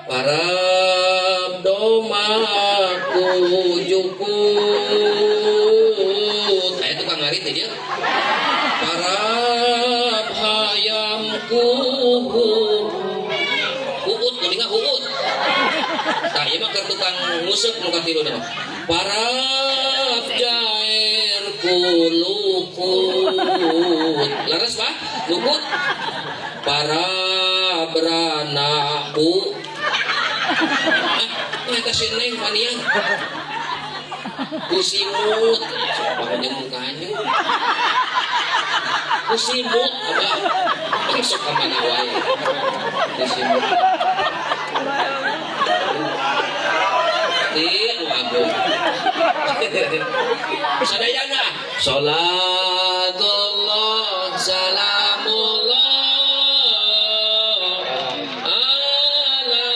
Parab domba ku jukut. Aya tukang ngarit di dieu. Parab hayam ku huut, kuninga huut. Tah, ieu mah keur tukang nguseup nu katilu mah. Parab jair ku lukut. Leres, Pak? Lukut. Parab beranak ku, ah, eta si Neng panian. Ku simut, pokoknya mukanya. Ku simut, abah. Masuk ka mana wae. Ku simut. Ti nu agung. Sadayana. Salatullah salamullah ala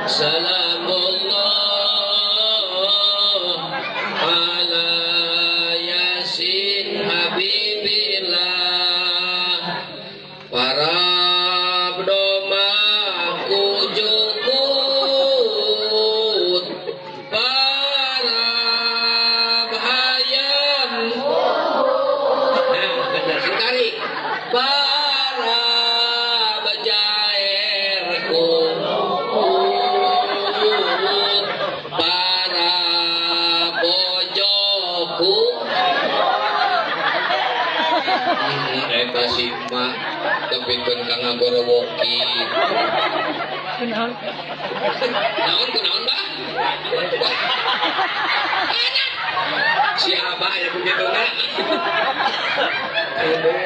salamullah ala Yasin Habibillah. Parab domba ku jukut, parab hayam, nah bener sekali, parab jair ku parab bojoku. Eta si mak tepikeun ka ngagorowoki. Kunaon? Naon, kunaon, Bah? Si Abah aya begitu na. Aduh.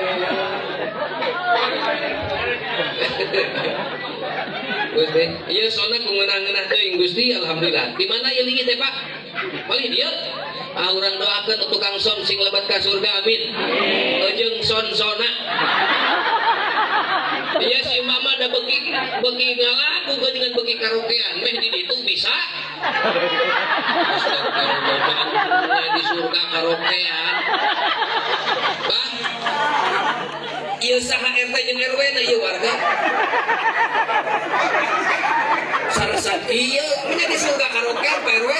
Gusti, ieu sona ku ngeunah-ngeunah teuing, Gusti, alhamdulillah. Di mana ieu linggih teh, Pak? Palih dieu. Ah, urang doakeun tukang son sing lebat ka surga, amin. Eujeung son-sona. Iya, si mama da beki beki ngalagu geuningan beki karaokean meh di ditu bisa. Astagfirullah, di surga karaokean. Bah, ieu saha RT jeung RW na ieu warga? Sarasa ieu nya di surga karaokean, Pak RW.